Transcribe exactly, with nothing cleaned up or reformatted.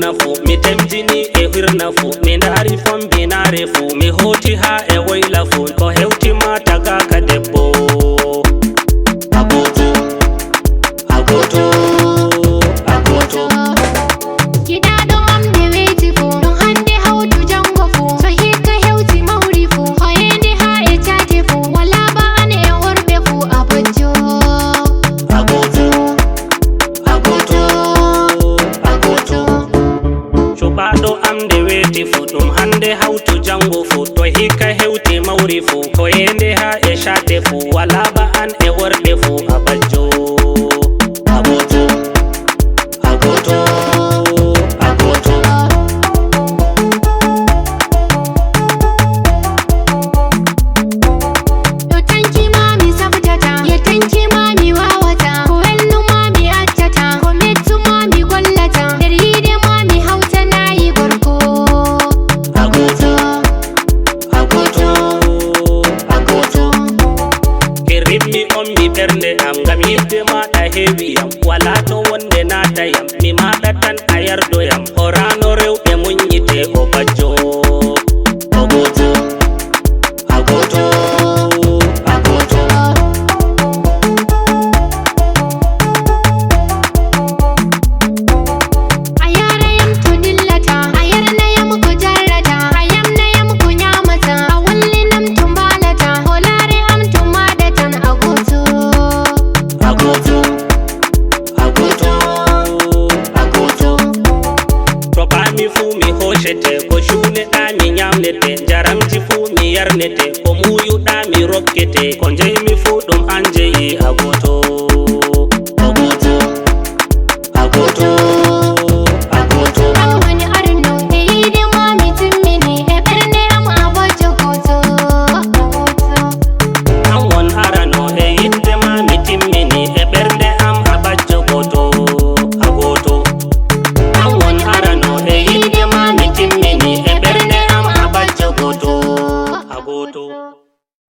Nafu mi temjini e hirnafu, mi ndaari fombinaare fu, mi hooti haa e woyla fu, ko hewti ma tagaaka debbo. Agoto, agoto, agoto. Giɗaaɗo am nde weeti fu, ɗum hannde hawtu janngo fu, so hikka hewti mawri fu, ko eende haa e caate fu, walaa ba an e worɓe fu, a bojjo. Agoto, agoto, agoto. Cuɓaaɗo am nde weeti fu, ɗum hannde hawtu janngo fu, to hikka hewti mawri fu, ko eende haa e caate fu, walaa ba an e worɓe fu, a bajjo. Agoto, agoto, agoto. Yo tanki ma mi saftata, yo tanki ma mi wawata, ko welnu ma mi accata, ko mettu ma mi gollata, nder yiide ma mi hawtanayi gorko. Agoto, agoto, agoto. Ɓe rimmi on mi ɓernde am, ngam yiɗde maɗa heewi yam, wala to wonde naata yam, mi maɗa tan a yardo yam, o rano rewɓe muññite o bajjo. Agoto, agoto, agoto. A yara yam to dillata, a yarna yam ko jarrata, a yamna yam ko ñaamata, a wallinam to mbaalata, holaare am to maaɗatan, agoto. Agoto, agoto, agoto. To paami fuu mi hoocete, ko cuuneɗaa mi ñaamnete, njaramji fuu mi yarnete, ko muuyuɗaa mi rokkete, ko nje-